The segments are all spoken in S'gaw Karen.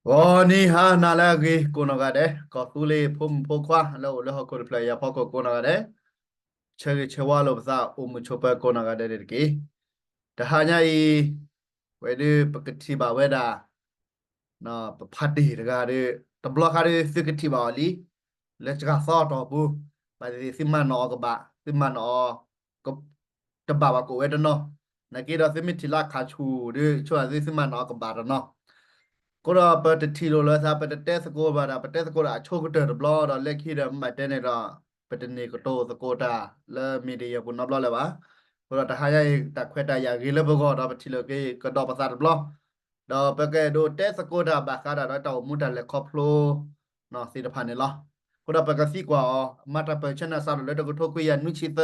ဂီၤနံၤဟါနၤလၢအဂ့ၤကိးနီၢ်ဂၤဒဲး, ကီၢ်သူလ့ၤဖိမုၣ်ဖိခွါလၢအိၣ်လၢဟီၣ်ခိၣ်တဖျၢၣ်အံၤအဖီခိၣ်ကိးနီၢ်ဂၤဒဲး, ဆၢဂ့ၤဆၢဝါလိာ်ပသးအိၣ်မုာ်ဆိးပၢၤကိးနီၢ်ဂၤဒဲးန့ၣ်တက့ၢ်. တဟါညါအံၤ, ဝဲဒၣ်ပကထံၣ်ဘၣ်ဝဲဒၣ် ပဖါတံၢ်တဂၤဒီး တဘျီဃီဒီးသုကထံၣ်ဘၣ်အီၤလံ, လၢစှၤသီအတီၢ်ပူၤ, ဘၣ်သ့ၣ်သ့ၣ်သုမၤနီၣ်အီၤကဘၣ်, သုမၤနီၣ်အီၤ တဘၣ်ဘၣ်ကအိၣ်ဝဲတနီၤ, နာ်က့ဒီးသုမ့ၢ်ထံၣ်လၢခးဆူၣ်ဒီး ဆိသးသုသုမၤနီၣ်အီၤကဘၣ်တနီၤ. အဃိဒီးပတထံၣ်လိာ်လၢသး ပတတဲသကိးဘၣ်ဒီး ပတဲသကိးဒီးအဆိကတၢၢ်တဘျီဒီး လၢခံဒီးမ့ၢ်ဘၣ်တဲန့ၣ်ဒီး ပတန့ၢ်ကတိၤသကိးတၢ်လၢ media ပူၤနီတဘျီလၢၤဘၣ်. အဃိဒီးတဟါညါအံၤ တၢ်ခွဲးတၢ်ယာ်ဂ့ၤလၢပဂီၢ်ဒီး ပထံၣ်လိာ်က့ၤကဒီးပသးတဘျီ ဒီးပကအဲၣ်ဒိးတဲသကိးတၢ်ဘၣ်ဃးဒၣ်ဒီးတၢ်အိၣ်မူတၢ်လဲၤခီဖျိ သ့ၣ်တဖၣ်န့ၣ်လီၤ. အဃိဒီးပကသံကွၢ်အီၤ မၤတၢ်ပၢၢ်ဆၢနၤစးထီၣ်လၢတကထိခွံကယၤနွံဆံသၢ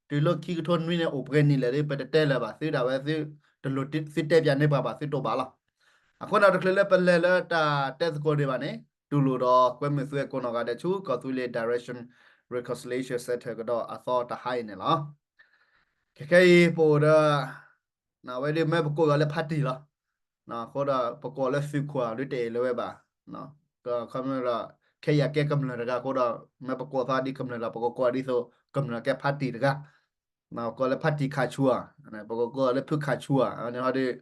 တုၤလၢခံကထိနွံန့ၣ် အိၣ်ပှဲၤနံၣ်လဲၣ်ဒီး ပတတဲလၢၤဘၣ်, သုဒၣ်ဝဲသုတလိၣ်သုတဲပၠးန့ၢ်ပှၤဘၣ် သုတိၢ်ဘၣ်လီၤ. အဃိန့ၣ်တချုးလၢပလဲၤလၢတၢ်တဲသကိးဒံးဘၣ်န့ၣ် တူၢ်လိာ်ဒီးကွဲမုာ်သုဝဲကိးနီၢ်ဂၤဒဲးဆူ ကီၢ်သူလ့ၤ Direction Reconciliation Center ကဒီးအသီတဟါအံၤန့ၣ်လီၤ. ခဲခဲအံၤ ပအိၣ်ဒီး အဝဲဒၣ်မ့ၢ်ပကိးအီၤလၢဖါတံၢ်လီၤ. အဃိဒီးပကိးလၢသုးခိၣ်အဒုးတအဲၣ်လၢၤဝဲဘၣ်. ခီမ့ၢ်ဒီး ခဲအံၤအကဲကမျၢၢ်တဂၤအဃိဒီး မ့ၢ်ပကိးသးဒ်ကမျၢၢ်ဒီး ပကကိးအီၤဒ်သိး ကမျၢၢ်ကဲဖါတံၢ်တဂၤ, ကိးလၢဖါတံၢ်ခးဆူၣ်ဧါ, ပကကိးအီၤလၢဖုခးဆူၣ်ဧါ, န့ၣ်ဟီဒီး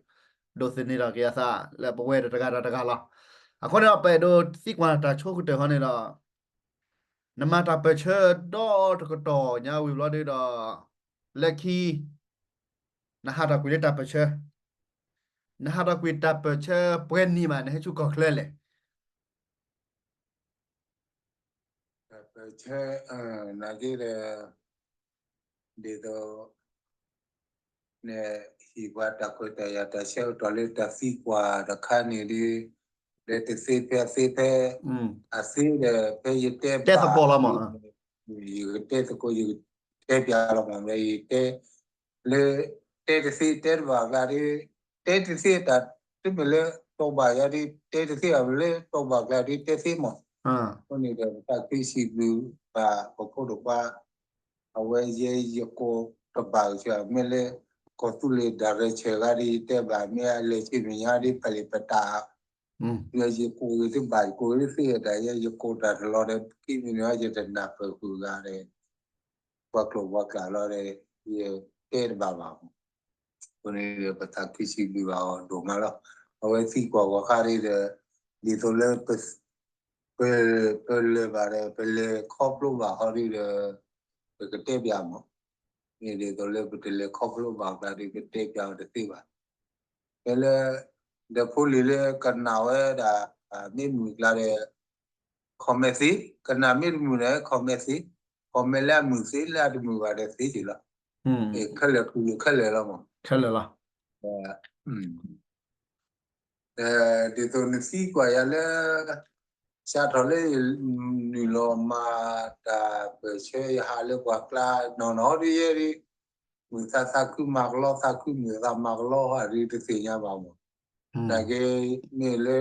ဒိးသန့ၤထီၣ်က့ၤအသးလၢပဝဲတဂၤဒီးတဂၤလီၤ. အဃိန့ၣ်ဒီး ပအဲၣ်ဒိးသံကွၢ်တၢ်ဆိကတၢၢ်ဃီန့ၣ်ဒီး နမၤတၢ်ပၢၢ်ဆၢဒီတကတီၢ်ညါဝံၤဘျီဒုဒီး လၢခံ နဟးထီၣ်ကွံာ်လၢတၢ်ပၢၢ်ဆၢ, နဟးထီၣ်ကွံာ်တၢ်ပၢၢ်ဆၢပှဲၤနံၣ်မး နဟဲဆူကီၢ်ချၢလဲၣ်. တၢ်ပၢၢ်ဆၢ နာ်က့ဒီး ဒ်သိး န့ၣ် ဟံၣ်ပှၤတၢ်ခွဲးတၢ်ယာ်တၢ်ဆၢကတီၢ်လၢတၢ်သံကွၢ်တခါန့ၣ်ဒီး လၢတသ့ဖဲအသ့ဖဲ အသ့ဒီး ဖဲယတဲဘၣ် ယကတဲသကိး ယကတဲပၠးလီၤမး လၢယတဲ လၢ တဲတသ့တဲတဘၣ်အကျါဒီး တဲတသ့တၢ် တမ့ၢ်လၢတိၢ်ဘၣ်ယၤဒီး တဲတသ့အလၢတိၢ်ဘၣ်ကျါဒီး တဲသ့မး. အဃိန့ၣ်ဒီး ပသးခုစံးဘျုးဘၣ် ပဖိဒိၣ်ခွါ အဝဲယဲယကိးတဘၣ်ကစၢ် မ့ၢ်လၢ ကီၢ်သူလ့ၤ director ဂၤဒီး ယတဲဘၣ် မ့ၢ်အလဲၤဆ့မဲာ်ညါဒီး ပလံာ်ပတၢ် ယဲယကိးဂ့ၤတဘၣ် ယကိးဂ့ၤသ့ၣ်ဒၣ် ယဲယကိးတၢ်တလီၤဒီး ခံမံၤန့ၣ် ယတနၢ်ပၢၢ်ဃုာ်ဂၤဒီး ပှၤကျိာ်ပှၤကျဲလီၤဒီး ယတဲတဘၣ်ဘၣ်မး. အဃိန့ၣ်ဒီး ပသးခုစံးဘျုးဘၣ်အီၤဒိၣ်မးလီၤ. အဝဲသံကွၢ်ဂီၤခါဒီး ဒ်သိးလၢ ပ ပလဲၤဘၣ်ဒီး ပလဲၤခီဖျိဘၣ်ဃီဒီး ပကတဲပၠးမး. မ့ၢ်ဒ်သိးလၢပတလဲၤခီဖျိဘၣ်အကျါဒီး ပတဲပၠးအီၤတသ့ဘၣ်. ဖဲလၢ ဒီးဖိလံၤလၢကနၣ်ဝဲဒၣ် မ့ၢ်မုာ်ကျါဒီး comment သ့, ကနၣ်မ့ၢ်တမုာ်ဒီး comment သ့, comment လၢအမုာ်သ့ လၢအတမုာ်ဘၣ်ဒီးသ့က့ၤလီၤ. ခဲလၢာ်ခူယိာ်ခဲလၢာ်လီၤမး. ခဲလၢာ်လီၤ. ဒ်သိးနသံကွၢ်ယၤလၢ စးထီၣ်လၢနုာ်လီၤမၤတၢ်ပၢၢ်ဆၢယဟးလၢပှၤကျါ နီၢ်နီၢ်ဒ်ယဲဒ် မုာ်သးသးခုမၤကလီ သးခုမုာ်သးမၤကလီ အဒ်တသ့ၣ်ညါဘၣ်မး. နာ်က့ မ့ၢ်လၢ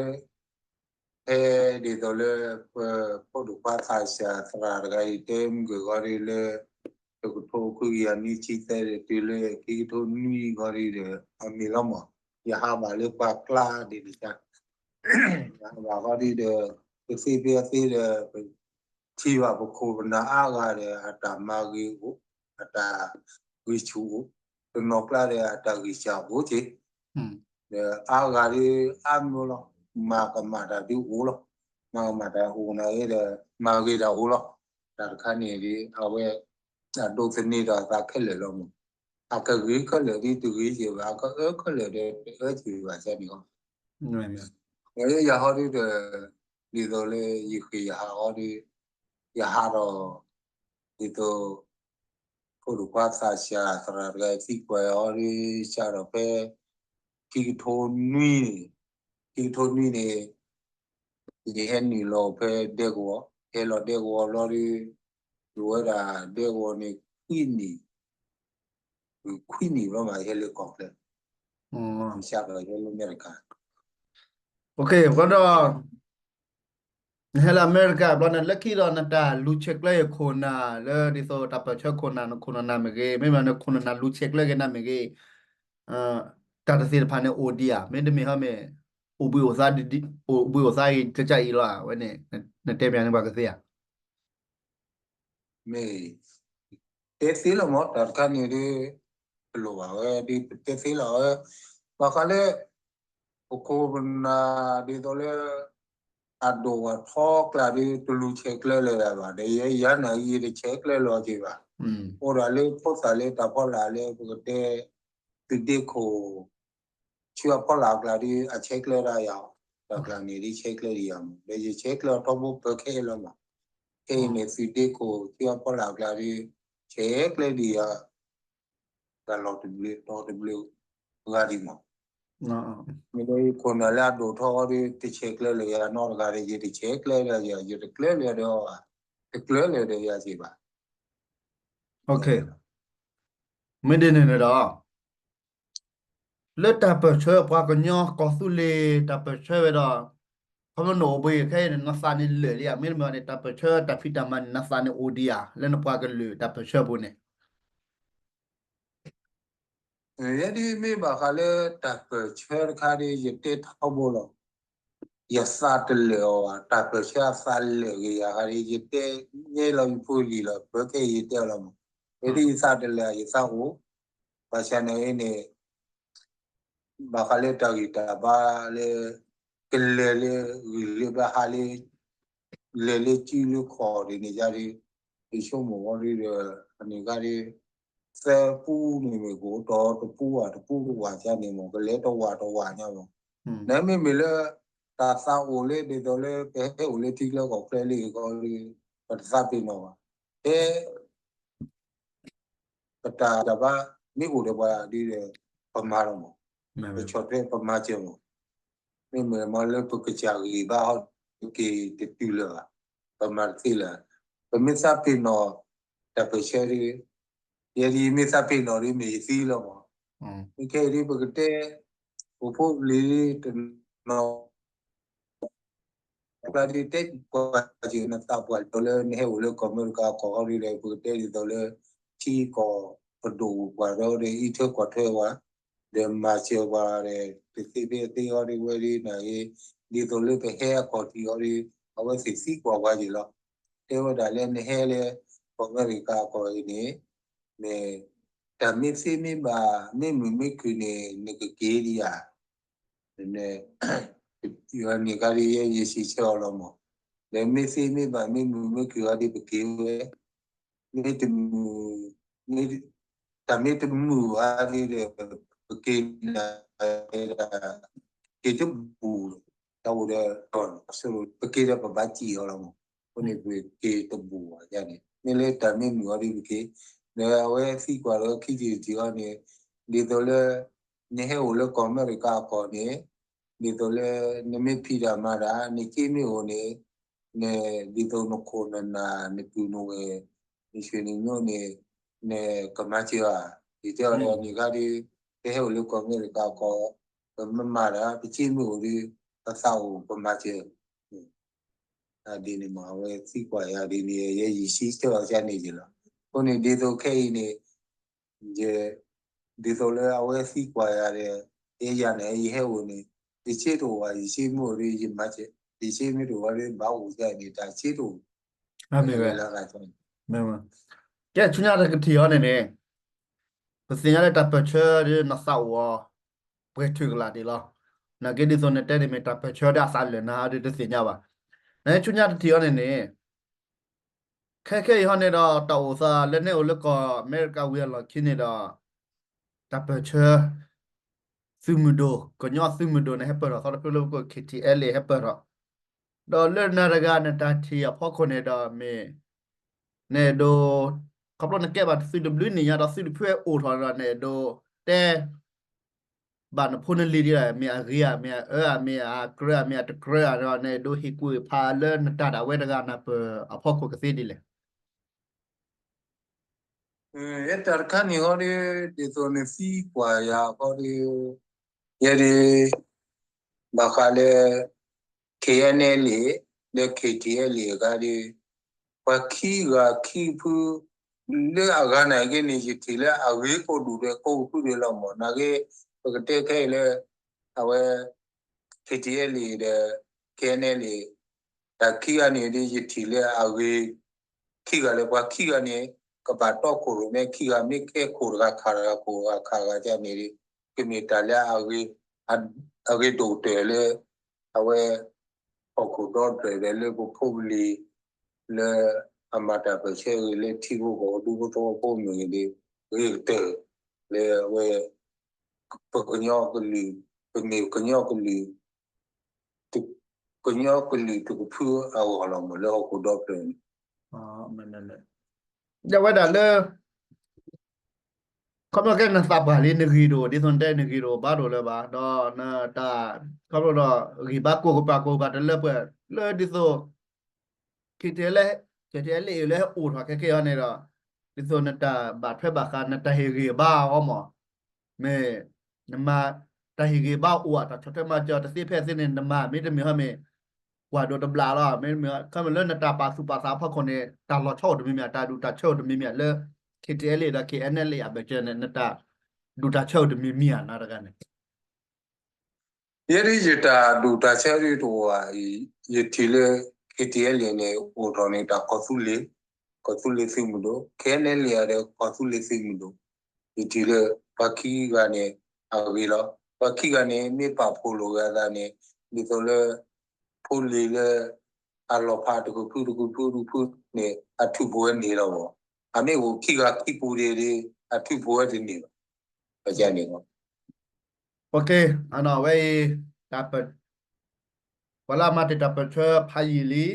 ဖဲဒ်သိးလၢ ပဖိဒိၣ်ခွါသးစၢ်သရၣ်တဂၤအံၤ တဲမုၢ်ကဂီၤဒ်လၢ တကထိခွံကယၤနွံဆံသၢ တုၤလၢခံကထိနွံဂီၤဒ်ဒီး အမ့ၢ်လီၤမး. ယဟးဘၣ်လၢပှၤကျါဒ်န့ၣ် ယဟးဘၣ်ဂီၤဒ်ဒီး ပသ့ဖဲအသ့ဒီး ပထံၣ်ဘၣ်ပခိၣ်ပနၢ်အါဂၤဒီး အတၢ်မၤဂ့ၤအိၣ်, အတၢ်ဂံၢ်ဆူၣ်အိၣ်, တနီၤကျါဒီး အတၢ်ဂံၢ်စၢ်အိၣ်က့ၤ ဒီးအါဂၤဒီးအါမးလီၤ. မၤကမၣ်တၢ်ဒုးအိၣ်လီၤ. မၤကမၣ်တၢ်အိၣ်နာ်က့ဒီး မၤဂ့ၤတၢ်အိၣ်လီၤ. တၢ်တခါန့ၣ်ဒီး အဝဲ အဒိးသန့ၤထီၣ်အသးခဲလၢာ်လီၤမး. အကဂ့ၤခဲလၢာ်ဒီးတဂ့ၤက့ၤဘၣ်, အကအၢခဲလၢာ်ဒီးတအၢက့ၤဘၣ်န့ၣ်လီၤ. ယဟီဒ်ဒီး ဒ်သိးလၢယဃ့ယဟးအီၤဒီး ယဟးဒီး ဒ်သိး ဖိဒိၣ်ခွါသးစၢ်သရၣ်တဂၤသံကွၢ်အီၤဒီး စးထီၣ်ဖဲ ခံကထိနွံ, ခံကထိနွံန့ၣ် ယဟဲနုာ်လီၤဖဲဒဲကဝီၤ, ဟဲလီၤဒဲကဝီၤဘျီဒီး ယဝဲဒၣ်ဒဲကဝီၤန့ၣ် ခွံနံၣ်, ခွံနံၣ်ဘျီမး ယဟဲလၢကီၢ်ချၢ, စးထီၣ်ယဟဲလၢအမဲရကၤ. ဘျီဒီး နဟဲလၢအမဲရကၤဘျီန့ၣ် လၢခံဒီးနတၢ်လူၤဆဲးကျၢယခိၣ်နၢ်လၢဒ်သိးတၢ်ပၢၢ်ဆၢခိၣ်နၢ် နခိၣ်နနၢ်မ့ၢ်ဂ့ၤ, မ့မ့ၢ်နခိၣ်နနၢ်လူၤဆဲးကျၢက့ၤနၤမ့ၢ်ဂ့ၤ, တၢ်တသ့ၣ်တဖၣ်န့ၣ်အိၣ်ဒံးဧါ, မ့တမ့ၢ်ဟီမ့ၢ် အိၣ်ဘှံးအိၣ်သါဒ်, အိၣ်ဘှံးအိၣ်သါအံၤ ကကအံၤလီၤဧါ, ဝဲန့ၣ် နတဲမ့ၢ်န့ၣ် ပှၤကသ့ဧါ. မ့ၢ် တဲသ့လီၤမး တၢ်တခါန့ၣ်ဒ် တလိၣ်ဘၣ်ဝဲဒ် ပတဲသ့လီၤဝဲ, ဘၣ်ဃးလၢ ပခိၣ်ပနၢ်ဒ်သိးလၢ အဒိၣ်အထီကျါဒ် တလူၤဆဲးကျၢလၢၤယၤဘၣ်, ဒီးယဲယၤန့ၣ် ယတဆဲးကျၢလၢၤအီၤက့ၤဘၣ်. အိၣ်ဒၣ်လၢဖိသၣ်လၢတၢ်ဖီလာ်လၢပကတဲ သုးဒ့ခိၣ် ဆူအဖီလာ်အကျါဒ် အဆဲးကျၢဒၣ်ယၤ, တၢ်ကျါန့ၣ်ဒ်ဆဲးကျၢဒံးယၤမး, ဒီးယဆဲးကျၢအထီဘိပၢခဲအံၤလီၤမး. ခဲအံၤန့ၣ် သုးဒ့ခိၣ်ဆူအဖီလာ်အကျါဒ် ဆဲးကျၢဒံးယၤ တၢ်လီၢ်တဘျုးတီၤတဘျုးဂၤဒံးမး. မ့ၢ်လၢယခိၣ်နၢ်လၢအဒိၣ်ထီၣ်အီၤဒ် တဆဲးကျၢလၢၤယၤနီတဂၤဒီး ယတဆဲးကျၢလၢၤယၤ, ယတကျၢလၢၤဒီးအီၤဘၣ်, တကျၢလၢၤဒီးယၤက့ၤဘၣ်. မ့ၢ်ဒ်န့ၣ်န့ၣ်ဒီး လၢတၢ်ပၢၢ်ဆၢပှၤကညီကီၢ်သူလ့ၤတၢ်ပၢၢ်ဆၢဝဲဒီး ခီဖျိနအိၣ်ဘှံးခဲအံၤန့ၣ် နသးန့ၣ်လၢာ်လံဧါ, မ့တမ့ၢ်န့ၣ် တၢ်ပၢၢ်ဆၢတၢ်ဖံးတၢ်မၤန့ၣ် နသးန့ၣ်အိၣ်ဒံးဧါ လၢနပှၤကလုာ်တၢ်ပၢၢ်ဆၢပူၤန့ၣ်. ယဲဒ်မ့ၢ်ဘၣ်ဃးလၢတၢ်ပၢၢ်ဆၢတခါဒ် ယတဲထီဘိလီၤ. ယသးတလၢာ်အီၤဘၣ်, တၢ်ပၢၢ်ဆၢအသးလၢာ်ဂ့ၤယၤဃါဒ် ယတဲညဲလီၤယဖိလံၤလီၤ, ပၢၤခဲအံၤယတဲအီၤလီၤမး. ယဲဒ်ယသးတလၢာ် ယသးအိၣ်, ဘၣ်ဆၣ်န့ၣ်န့ၣ် ဘၣ်ဃးလၢတၢ်ဂံၢ်တၢ်ဘါလၢ ကလဲၤလၢဂုၢ်လၢဘါဟးလၢ လဲၤလၢစုလၢခီၣ်ဒ်န့ၣ်ယါဒ် ယဆိကမိၣ်ဝဲဒ်ဒီး အန့ၣ်ဂၤဒ် သၢပူန့ၣ်မ့ၢ်ကအိၣ်တီတပူဧါ တပူတဝာ်ယါန့ၣ်မး ကလဲၤတဝာ်တဝာ်ညါမး. နမ့မ့ၢ်လၢ တၢ်သးအိၣ်လၢဒ်သိးလၢပဟဲအိၣ်လၢထံချၢကီၢ်ချၢလံအဃိဒီး ပတသးပ့ၤနီၣ်ဘၣ်. တဲ ပတၢ်တၢ်ဘါ မ့ၢ်အိၣ်ဒီးပှၤဒ်ဒီး ပမၤလီၤမး, ပဆီၣ်ထွဲပမၤစၢၤမး, မ့မ့ၢ်မ့ၢ်လၢပကစၢ်ဂံၢ်ဘါဟီ ပက့ၤတတုၤလၢၤဘၣ်, ပမၤတသ့လၢၤ, ပမ့ၢ်သးပ့ၤနီၣ် တၢ်ပၢၢ်ဆၢဒ် ယဲဒ်မ့ၢ်သးပ့ၤနီၣ်ဒ်မ့ၢ်ယသံလီၤမး, ခဲအံၤဒ်ပကတဲ ပဖိပလံၤတနီၤ ပှၤဒ်တဲပှၤစၢၤနသးပှၢ်ဒ်သိးလၢနဟဲအိၣ်လၢကီၢ်အမဲရကၤကီၢ်ဟီဒ်ဒီး ပကတဲဒ်သိးလၢ ထံကီၢ်ပဒိၣ်ပှၤဒီးအံးထွဲကွၢ်ထွဲပှၤ ဒီးမၤစၢၤပှၤဒီး တသ့ဖဲအသ့ဟီဒ်ဝဲဒ်န့ၣ်ဂ့ၤ ဒ်သိးလၢပဟဲအခီၣ်ထံးဟီဒ် အဝဲသ့ၣ်သံကွၢ်ပှၤက့ၤလီၤ. တဲဝဲဒၣ်လၢနဟဲလၢကီၢ်အမဲရကၤကီၢ်အံၤန့ၣ် မ့ၢ် တၢ်မ့ၢ်သ့မ့ၢ်ဘၣ် မ့ၢ်မုာ်မ့ၢ်ခုၣ်န့ၣ် နကက့ၤဒံးဧါ န့ၣ်ခါဒ်ယဲယစံးဆၢအီၤလီၤမး, ဒီးမ့ၢ်သ့မ့ၢ်ဘၣ် မ့ၢ်မုာ်မ့ၢ်ခုၣ်အီၤဒ်ပက့ၤဝဲ, မ့ၢ်တမုာ်, မ့ၢ်, တၢ်မ့ၢ်တမုာ်ဘၣ်ဒ်ဒီး ပက့ၤနၤဒၣ် က့ၤတဘူး, တၢ်အိၣ်ဒီး ပက့ၤဒီးပဘၣ်စံၣ်အီၤလီၤမး, အဃိန့ၣ်ပက့ၤတဘူးဘၣ်ယါန့ၣ် မ့ၢ်လၢတၢ်မ့ၢ်မုာ်အီၤဒ်ပက့ၤ, ဒီးအဝဲသံကွၢ်ဒီးခံထံၣ်တထံၣ်အီၤန့ၣ် ဒ်သိးလၢ နဟဲအိၣ်လၢကီၢ်အမဲရကၤအကီၢ်န့ၣ် ဒ်သိးလၢ နမ့ၢ်ဖံးတၢ်မၤတၢ် နစ့မ့ၢ်အိၣ်န့ၣ် နဒ်သိးနခိၣ်နနၢ် နပုၢ်နဝဲၢ် နဆွေနမျိုးန့ၣ် နကမၤစၢၤဧါ, ယတဲအီၤဒီးန့ၣ်ခါဒ် ပဟဲအိၣ်လၢကီၢ်အမဲရကၤအကီၢ် ပမၤမၤတၢ် ပစ့မ့ၢ်အိၣ်ဒီး ပသးအိၣ်ပမၤစၢၤ ဒ်န့ၣ်မး အဝဲသံကွၢ်ယၤဒ်န့ၣ် ယဲယစံးဆၢအီၤယါန့ၣ်ယလီၤ. အဃိန့ၣ် ဒ်သိးခဲအံၤန့ၣ် ယ ဒ်သိးလၢအဝဲသံကွၢ်ယၤဒီး ယဲယၤန့ၣ် ယဟဲအိၣ်န့ၣ် ယစ့တအိၣ်ဘၣ် ယစ့မ့ၢ်အိၣ်ဒီး ယမၤစၢၤ ယစ့မ့ၢ်တအိၣ်ဘၣ်ဒီး ဘၣ်အိၣ်ယါန့ၣ် တၢ်စ့တအိၣ် မ့ၢ်ဝဲလၢအဂၤန့ၣ် ကဲဆူညါတကထံၣ်အီၤန့ၣ်န့ၣ် ပသ့ၣ်ညါလၢတၢ်ပၢၢ်ဆၢဒီးနသးအိၣ်အီၤ ပှဲၤထုးကလာ်ဒံးလီၤ. နာ်က့ဒ်သိးနတဲန့ၣ်မ့ၢ်တၢ်ပၢၢ်ဆၢဒီးအသးလၢာ်နၤဒီးတသ့ၣ်ညါဘၣ်. နာ်က့ဆူညါတထံၣ်အီၤန့ၣ်န့ၣ် ခဲခဲအံၤဟီန့ၣ်ဒီး တၢ်အိၣ်သးလၢနအိၣ်လၢကီၢ်အမဲရကၤဝံၤအလီၢ်ခံန့ၣ်ဒီး တၢ်ပၢၢ်ဆၢ သုးမုၢ်ဒိၣ် ကညီသုးမုၢ်ဒိၣ်န့ၣ် ဟဲပၢၢ်ထီၣ်သီတဖျၢၣ်လၢပကိး ခ့ထံအဲလ့ ဟဲပၢၢ်ထီၣ် ဒီးလၢနၤတဂၤနတၢ်ထံၣ်အဖီခိၣ်န့ၣ်ဒီး မ့ၢ် နအဲၣ်ဒိး ခီဖျိနကဲဘၣ်သုးတဘျုးနံၣ်ညါဒီးသုးတဖုအိၣ်ထီၣ်ဒီး နအဲၣ်ဒိးတဲ ဘၣ်နဖိနလံၤဒ်လဲၣ် မ့ၢ်အဂ့ၤဧါ မ့ၢ်အအၢဧါ မ့ၢ်အကြၢးဧါ မ့ၢ်အတကြၢးဧါဒီး နအဲၣ်ဒိးဟ့ၣ်ကူၣ်ဖးလၢနတၢ်ဒၣ်ဝဲတဂၤနၢ်ပၢၢ်အဖီခိၣ်ကသ့ဒ်လဲၣ်. ယဲတၢ်တခါန့ၣ်ဟီဒီး ဒ်သိးနသံကွၢ်ယၤဃီဒီး ယဲဒၣ် ဘၣ်ဃးလၢ ခ့အဲန့ၣ်လံ လၢ ခ့ထံအဲလ့ အခါဒီး ပှၤခံဂၤခံဖု လၢအဂၤနာ်က့န့ၣ် ယထံၣ်လၢအဂ့ၤကိးဒူၣ်ဒီးကိးဖုဒံးလီၤမး နာ်က့ ပကတဲခဲအံၤလၢ အဝဲ KTLA ဒီး KNLA တၢ်ခံဂၤန့ၣ်ဒ်ယထံၣ်လၢအဂ့ၤ ခံဂၤလၢပှၤခံဂၤန့ၣ် ကဘၣ်တီခိၣ်ရိၣ်မဲခံဂၤ မ့ၢ်ကဲခိၣ်တဂၤခးတဂၤ ခိၣ်တဂၤခးတဂၤန့ၣ် ကမ့ၢ်တၢ်လၢအဂ့ၤဒိၣ်ကတၢၢ်လၢ အဝဲ ဟီၣ်ခိၣ်ဒီဖျၢၣ်ဒီးလၢပဖိပလံၤ လၢအမၤတၢ်ပၢၢ်ဆၢဂ့ၤလၢထံဖိကီၢ်ဖိဒူဖိသဝီဖိမ့ၢ်ဂ့ၤန့ၣ် ဂ့ၤကတၢၢ်လၢအဝဲ ပကညီကလုာ် ပမ့ၢ်ကညီကလုာ် ကညီကလုာ်တကဖုအဂီၢ်လီၤမး လၢဟီၣ်ခိၣ်ဒီဖျၢၣ်န့ၣ် ဒီးဝဲဒၣ်လၢ ခီဖျိကဲနသးပှၢ်လံနဂ့ၤတအိၣ် ဒ်သိးနတဲနဂ့ၤတအိၣ်ဘၣ်ဒိၣ်လၢၤဘၣ် ဒီးနတၢ် ခီဖျိဒီးဂ့ၤဘၣ်ကိၢ်ကပၤကိၢ်ကပၤတလၢပှဲၤ လၢဒ်သိး KTLA လၢဟဲအိၣ်ထီၣ်ခဲခဲအံၤန့ၣ်ဒီး ဒ်သိးနတၢ်ဘၣ်ထွဲဘၣ်ဃး နတၢ်ဟ့ၣ်ဂံၢ်ဘါအီၤမး မ့ၢ် နမၤ တၢ်ဟ့ၣ်ဂံၢ်ဘါအိၣ်အတၢ်ဆီၣ်ထွဲမၤစၢၤ တသ့ဖဲသ့န့ၣ် နမၤမ့တမ့ၢ်ဟီမ့ၢ် ကွၢ်ဒိးတဘျီလီၤ မ့တမ့ၢ် ခီမ့ၢ်လၢနတၢ်ပာ်သူၣ်ပာ်သးအဖီခိၣ်န့ၣ် တၢ်လီၤဆီအိၣ်တမံၤမံၤ တၢ်ဒူၣ်တၢ်ဆၢအိၣ်တမံၤမံၤလၢ KTLA ဒီး KNLA အဘၢၣ်စၢၤန့ၣ် နတၢ်ဒူၣ်တၢ်ဆၢအိၣ်တမံၤမံၤဧါ နတဂၤန့ၣ် ယဲဒ်ယတၢ်ဒူၣ်တၢ်ဆၢဒ်တအိၣ်ဧါ, ယထံၣ်လၢ KTLA န့ၣ် အိၣ်ထီၣ်န့ၣ် တၢ်ကီၢ်သူလ့ၤ, ကီၢ်သူလ့ၤသုးမုၢ်ဒိၣ်, KNLA ဒီးကီၢ်သူလ့ၤသုးမုၢ်ဒိၣ်, ယထံၣ်လၢ ပှၤခံဂၤန့ၣ် အဂ့ၤလီၤ. ပှၤခံဂၤန့ၣ် မ့ၢ်ပာ်ဖှိၣ်လိာ်ဂ့ၤအသးန့ၣ် ဒ်သိးလၢ ဖိလံၤလၢ အလီၤဖးတကဖုတကဖုတကဖုန့ၣ် အထုးဖှိၣ်ဝဲန့ၣ်လီၤမး. အမ့ၢ်အိၣ်ခံဂၤခံပူၤဒ်န့ၣ် အထုးဖှိၣ်ဝဲတန့ၢ်ဘၣ်. န့ၣ် အဝဲအံၤ တၢ်ပ ပှၤလၢအမၤတ့ၢ်တၢ်ပၢၢ်ဆၢဖးယံာ်လံ,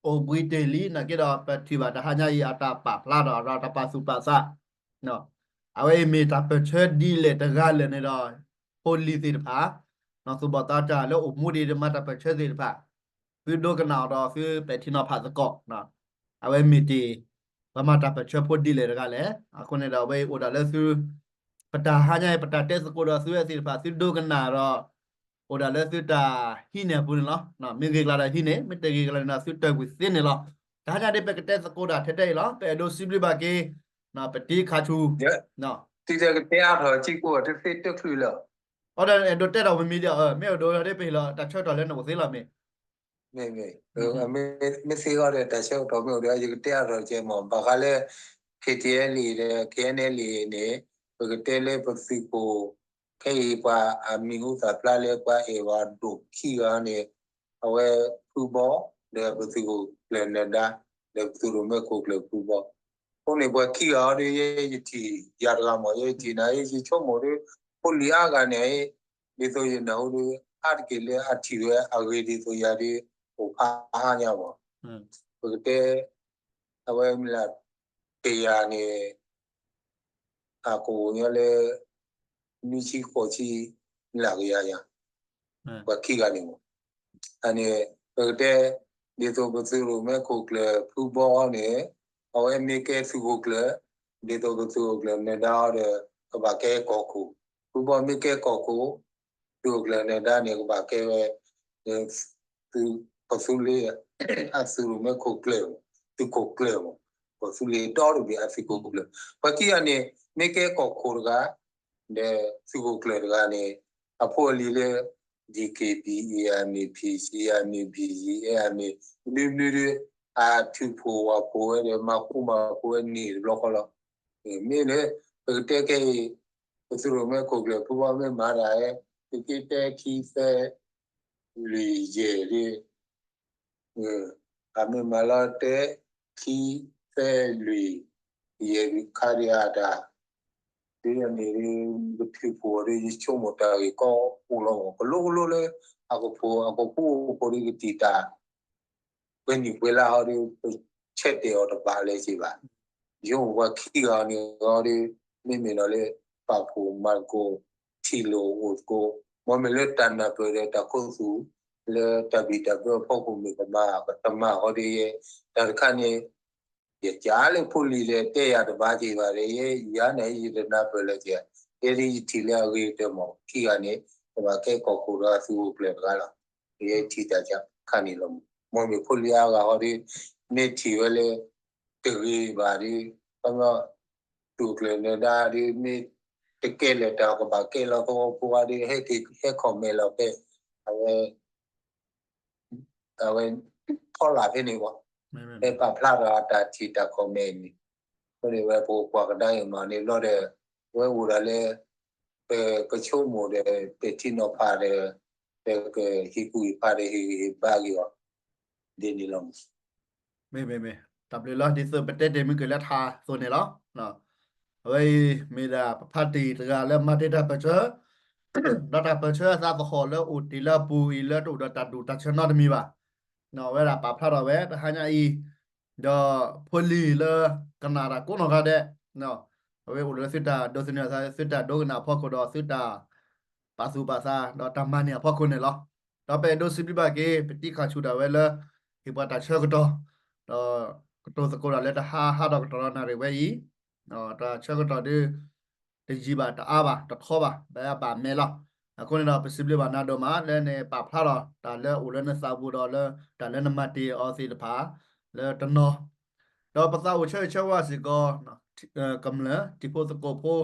အိၣ်ဘှံးတ့ၢ်လံ နာ်က့ဒီး ပထံၣ်ဘၣ်တဟါညါအံၤ အတၢ်ပာ်ဖျါဒီး ဒီးတၢ်ပာ်သူၣ်ပာ်သး, အဝဲအံၤမ့ၢ်တၢ်ပၢၢ်ဆၢဒ်လဲၣ်တဂၤလဲၣ်န့ၣ်ဒီး ဖိလံၤသ့ၣ်တဖၣ် သူၣ်ဘီၣ်သးစၢ်လၢအိၣ်မူဒံးဒီးမၤတၢ်ပၢၢ်ဆၢသ့ၣ်တဖၣ် သုဒိကနၣ်အီၤဒီးသုပဲာ်ထံနီၤဖးသကိး, အဝဲမ့ၢ်တ့ၢ် ပှၤမၤတၢ်ပၢၢ်ဆၢဖိဒ်လဲၣ်တဂၤလဲၣ်. အဃိန့ၣ်ဒီး အဝဲအံၤအိၣ်ဒၣ်လၢသု ပတၢ်ဟါညါအံၤ ပတၢ်တဲသကိးဒီးသုဝဲသ့ၣ်တဖၣ် သုဒိကနၣ်ဒီး အိၣ်ဒၣ်လၢသုတၢ်ဟံးန့ၢ်အပူၤန့ၣ်လီၤ. မ့ၢ်ဂ့ၤကျါဒီးဟံးန့ၢ်, မ့ၢ်တဂ့ၤကျါန့ၣ်ဒီး သုတၢၢ်ကွံာ်သ့န့ၣ်လီၤ. တဟါညါဒ်ပကတဲသကိးတၢ်ထဲထဲအံၤလီၤ. ပအဲၣ်ဒိးစံးဘျုးဘၣ်က့ၤ ပတံၤခးဆူၣ် သုတကတဲအါထီၣ်စ့ၢ်ကီး တသ့တချုးလၢ အဒိးတဲဒီးဝံၤမံၤဒီး မ့ၢ်အဒိးဒီးပဟ့ၣ်လီၤ တၢ်ဆၢကတီၢ်လၢနအိၣ်သ့လီၤမ့ၢ် မ့ၢ် မ့ၢ်သ့အီၤဒီး တၢ်ဆၢကတီၢ်မ့ၢ်အိၣ်ဒီး ယကတဲအါထီၣ်ကဲမး ဘၣ်ဃးလၢ KTLA ဒီး KNLA န့ၣ် ပကတဲလၢပသုးခိၣ် ခဲအံၤပှၤအမံၤဟူသၣ်ဖျါလၢပှၤအဲၣ်ဝဲဒိၣ်ခံဂၤန့ၣ် အဝဲဖုဘီ ဒီးပသုးခိၣ်ကျၢၢ်နၢၤဒါ ဒီးပသုးရိၣ်မဲခိၣ်ကျၢၢ်ဖုဘီ အဃိန့ၣ် ပှၤခံဂၤအံၤဒီး ယဲယထံၣ်ယၤတဂၤမး ယဲယထံၣ်နၤ ယဆိကမိၣ်ဒီး ဖိလံၤအါဂၤန့ၣ် ဒ်သိးယနၢ်ဟူဒီး အါတက့ၢ်လၢအထံၣ်ဝဲအဂ့ၤဒ်သိးယၤဒီး အိၣ်ဖးအါညါမး ပကတဲ အဝဲမ့ၢ်လၢ ကယၤန့ၣ် အကအိၣ်ညီလၢ နွံဆံဃိးဆံ လၢကယၤယၤ ပှၤခံဂၤန့ၣ်မး အန့ၣ် ပကတဲ ဒ်သိးပသုးရိၣ်မဲခိၣ်ကျၢၢ်ဖုဘီန့ၣ် အဝဲမ့ၢ်ကဲသုးခိၣ်ကျၢၢ် ဒ်သိးပသုးခိၣ်ကျၢၢ်နၢၤဒါအီၤဒီး ကဘၣ်ကဲကီၢ်ခိၣ် ဖုဘီမ့ၢ်ကဲကီၢ်ခိၣ် သုးခိၣ်ကျၢၢ်နၢၤဒါန့ၣ် ကဘၣ်ကဲဝဲ သုး ကီၢ်သူလ့ၤ အသုးရိၣ်မဲခိၣ်ကျၢၢ် သုးခိၣ်ကျၢၢ်မး ကီၢ်သူလ့ၤဒီတဘ့ၣ်အသုးခိၣ်ကျၢၢ် ပှၤခံဂၤန့ၣ် မ့ၢ်ကဲကီၢ်ခိၣ်တဂၤ ဒီးသုးခိၣ်ကျၢၢ်တဂၤန့ၣ် အဖိအလံၤလၢ DKBA အမ့ၢ် PC အမ့ၢ် BGF အမ့ၢ် ဘျုးဘျုးဒီး အထုးဖှိၣ်ဝၣ်ဖှိၣ်ဝဲဒီး မၤဃူမၤဖိးဝဲန့ၣ်တဘျီဃီလီၤ. မ့ၢ်လၢ ပကတဲခဲအံၤ ပသုးရိၣ်မဲခိၣ်ကျၢၢ်ဖုဘီမ့ၢ်မၤတၢ် သုးက့တဲခံသၢ လွံၢ်ယဲၢ်ဒီး အမ့ၢ်မၤလီၤတဲ ခံသၢလွံၢ် ယဲၢ်လွံၢ်ခါဒံးအတၢ် ဒ်န့ၣ်ဒီး ပထုးဖှိၣ်ဒီး ယဆိကမိၣ်တၢ်ဂ့ၢ်ကီအိၣ်လီၤမး ကလိကလိလၢ အကဖိး အကဖိးအိၣ်ဖိးဒီးကတံာ်တၢ် ပှဲၤနံၣ်ပှဲၤလါဟီဒီး ပဆဲးတဲာ်အီၤတဘၣ်လၢၤက့ၤဘၣ်. ယိၤပှၤခံဂၤန့ၣ်ဟီဒီး မ့မ့ၢ်ဒီးလၢ ပာ်ဖှိၣ်မၤသကိး ထံၣ်လိာ်အိၣ်သကိး မ်မ့ၢ်လၢတၢ်နၢ်ပၢၢ်ဒီးတၢ်ခူသူၣ် လၢတၢ်ဘံၣ်တၢ်ဘၢအဖီခိၣ်မ့ၢ်ကမၤ ကတမၤဟီဒီးယဲ တၢ်တခါန့ၣ် ယကးလၢဖိလံၤဒီးတဲယၤတဘၣ်က့ၤဘၣ်ဒီး ယဲယၤန့ၣ် ယတနၢ်ပၢၢ်လၢၤက့ၤ ယဲဒ်ယထံၣ်လၢအဂ့ၤကတၢၢ်မး ခံဂၤန့ၣ် ကဘၣ်ကဲကီၢ်ခိၣ်ဒီးသုးခိၣ်ကျၢၢ်တဂၤလီၤ. ယဲထံၣ်တၢ်ခါန့ၣ်လီၤ. မ်မ့ၢ်ဖိလံၤအါဂၤဟီဒီး မ့ၢ်ထံၣ်ဝဲလၢ တဂ့ၤဘၣ်ဒီး ခီ သုးခိၣ်ကျၢၢ်နၢၤဒါဒီး မ့ၢ်တကဲလၢၤတၢ်ကဘၣ်ကဲလီၤသဝီဖိဂၤဒီး ဟဲက့ၤဟဲ comment လီၤဖဲ အဝဲ အဝဲ ဖီလာ်ဖဲန့ၣ်ဘၣ်, ဖဲပာ်ဖျါဒီးတၢ်ထံၣ်တၢ် comment န့ၣ်, အဃိန့ၣ်ဝဲပကကွၢ်ကဒါအံၤမးန့ၣ်ဘျီဒီး ဝဲအိၣ်ဒၣ်လၢ ပကဆိကမိၣ်ဒီး ပထံၣ်နီၤဖးဒီး ပကဟ့ၣ်ကူၣ်ဟ့ၣ်ဖးဒီး ဟ့ၣ်ဂံၢ်ဟ့ၣ်ဘါက့ၤအီၤ ဒ်န့ၣ်လီၤ. မ့ၢ်မ့ၢ်မ့ၢ် တၢ်ဘျုးလီၤ. ဒ်သိးပတဲတ့ၢ်မုၢ်ကလၢထးအသိးန့ၣ်လီၤ. အဝဲအံၤ မ့ၢ်ဒၣ်ပဖါတံၢ်တဂၤလၢမၤတ့ၢ်တၢ်ပၢၢ်ဆၢ ဒီးတၢ်ပၢၢ်ဆၢအသးသဟီၣ်လၢအိၣ်တ့ၢ်လၢအပူၤအံၤ လၢတအိၣ်ဒီးတၢ်ဒူၣ်တၢ်ဆၢနီတမံၤဘၣ်. အဝဲဒၣ်ပာ်ဖျါထီၣ်ဝဲ တဟါညါအံၤ ဒီးဖိလံၤလၢကနၣ်တၢ်ကိးနီၢ်ဂၤဒဲး, အဝဲအိၣ်လၢသုတၢ်ဒိးသန့ၤအသး သုတၢ်ဒိကနၣ်အဖီခိၣ်ဒီးသုတၢ် ပာ်သူၣ်ပာ်သး ဒီးတၢ်မၤန့ၢ်အဖီခိၣ်န့ၣ်လီၤ. ဒီးပအဲၣ်ဒိးစံးဘျုးဘၣ်က့ၤ ပတံၤခၣ်ဆူၣ်ဒၣ်ဝဲလၢ ဟ့ၣ်ပှၤတၢ်ဆၢကတီၢ်, ဒီးကတိၤသကိးတၢ်လၢတဟါဟးထီၣ်ကတီၢ်ဒီးနၣ်ရံၣ်ဝဲအံၤ, တၢ်ဆၢကတီၢ်ဒုး တယံာ်ဘၣ်တအါဘၣ်တထီဘၣ် ဘၣ်ဘၣ်မဲာ်လီၤ. အဃိန့ၣ်ဒီး ပစံးဘျုးဘၣ်နၤဒိၣ်မး လၢနပာ်ဖျါထီၣ်တၢ်လၢအိၣ်လၢနသးပူၤဒီးလၢတၢ်လၢနမၤတ့ၢ်အီၤသ့ၣ်တဖၣ် လၢတနီၤ ဒီးပသးအိၣ်ဆၢဂ့ၤဆၢဝါစ့ၢ်ကီး ကမျၢၢ် တံၤဖိသကိးဖိ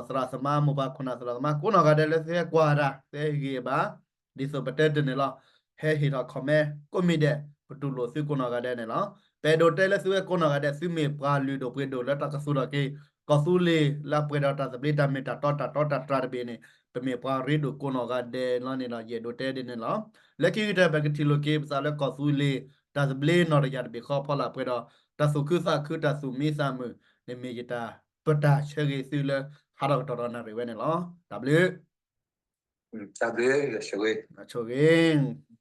သရၣ်သမါ မိၢ်ပၢ်ခိၣ်နၢ်သရၣ်သမါ ကိးနီၢ်ဂၤဒဲးလၢသုဟဲကွၢ်တၢ် သုဟဲဟ့ၣ်ဂံၢ်ဟ့ၣ်ဘါ ဒ်သိးပတဲတ့ၢ်န့ၣ်လီၤ. ဟဲဟ့ၣ်ထီၣ် comment ကိးမံၤဒဲး ပတူၢ်လိာ်သုကိးနီၢ်ဂၤဒဲးန့ၣ်လီၤ. ပအဲၣ်ဒိးတဲလၢသုဝဲကိးနီၢ်ဂၤဒဲး သုမ့ၢ်ပှၤလုၢ်ဒိၣ်ပှ့ၤဒိၣ်လၢတၢ်ကသူၣ်ထီၣ်က့ၤ ကီၢ်သူလ့ၤလၢအပှဲၤဒီးတၢ်သဘျ့တၢ်မ့ၢ်တၢ်တီတၢ်တီတၢ်တြၢ်တဘ့ၣ်န့ၣ် ပမ့ၢ်ပှၤရ့ဒိၣ်ကိးနီၢ်ဂၤဒဲးလီၤန့ၣ်ဒီး ယအဲၣ်ဒိးတဲဒ်န့ၣ်လီၤ. လၢခံကတၢၢ် ပကထံၣ်လိာ်က့ၤပသးလၢကီၢ်သူလ့ၤ တၢ်သဘျ့နီၢ်တယၢ်တဘ့ၣ်ဃီဖီလာ်ပှဲၤဒီး တၢ်သူၣ်ခုသးခု တၢ်သူၣ်မံသးမုာ်န့ၣ် မ့ၢ်ယတၢ်ပတၢ်ဆၢဂ့ၤသုလၢ ဟးထီၣ်ကတီၢ်ဒီးနၣ်ရံၣ်ဝဲန့ၣ်လီၤ. တၢ်ဘျုး တၢ်ဘျုး ဆိၣ်ဂ့ၤ